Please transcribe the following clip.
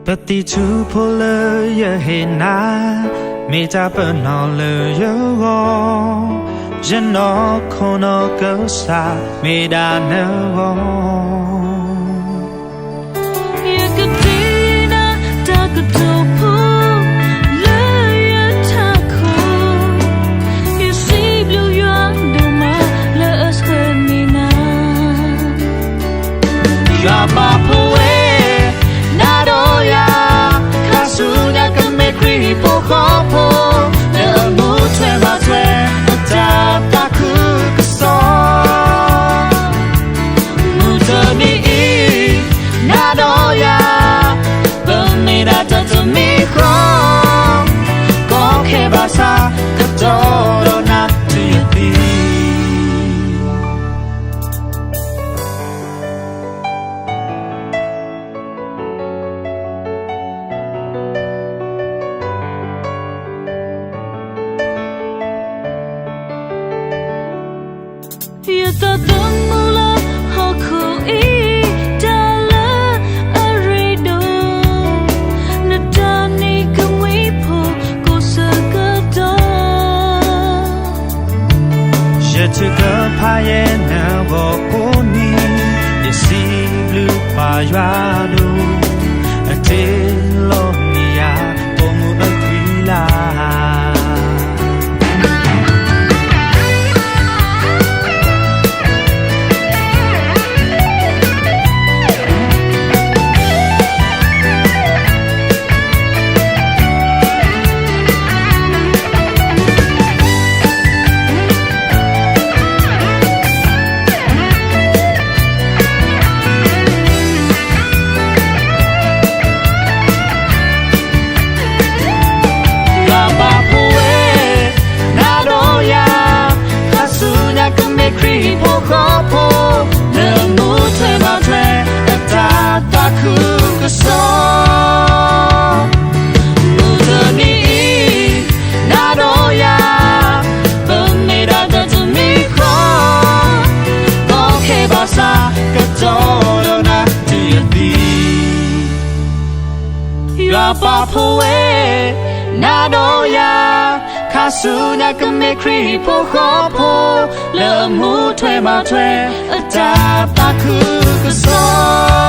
ပသံၣ်ထူဖိလၢယဟ့ၣ်နၤ, မ့ၢ်တၢ်ပနီၣ်လၢယဂီၢ်, ယနီၢ်ခိနီၢ်ကစၢ် မ့ၢ်ဒၣ်နဂီၢ်. ယကတ့နၤတၢ်ကတိၤဖိ လၢယထးခိၣ်, ယစံးဘျုးယွၤဒိၣ်မး လၢအဆှၢန့ၢ်နၤ. ယွၤပာ်ဖှိၣ်ဝဲ နၤဒီးယၤ, ခါဆူညါကမ့ၢ်ခရံာ်ဖိဃီဖိ, လၢအမူထွဲမၤထွဲ အတၢ်သးခုကစီၣ်. မုၢ်တနံၤအံၤ နၤဒီးယၤ, ပမ့ၢ်ဒၣ်တၢ်တမံၤဃီ, ကီခဲဘၣ်ဆၣ် ကတီၢ်ဒီးနၤတုၤယသံ. ယသးသမူလၢဟီၣ်ခိၣ်အံၤ တၢ်လၢအရ့ဒိၣ်, နတၢ်နံၤကမှံဖိ ကိးဆၢကတီၢ်. ယထုကဖၣ်ယဲနဂီၢ်ကိးနံၤ, ယစံးဘျုးပၢ်ယွၤဒိၣ်, အတ့လီၤန့ၢ်ယၤ ပိာ်မုၣ်အသွံၣ်လၢ်. ယွၤပာ်ဖှိၣ်ဝဲ နၤဒီးယၤ, ခါဆူညါကမ့ၢ်ခရံာ်ဖိဃီဖိ, လၢမူထွဲမၤထွဲ အတၢ်သးခုကစီၣ်. မုၢ်တနံၤအံၤ နၤဒီးယၤ, ပမ့ၢ်ဒၣ်တၢ်တမံၤဃီ, ကီခဲဘၣ်ဆၣ် ကတီၢ်ဒီးနၤတုၤယသံ. ယွၤပာ်ဖှိၣ်ဝဲ နၤဒီးယၤ, ခါဆူညါကမ့ၢ်ခရံာ်ဖိဃီဖိ, လၢမူထွဲမၤထွဲ အတၢ်သးခုကစီၣ်.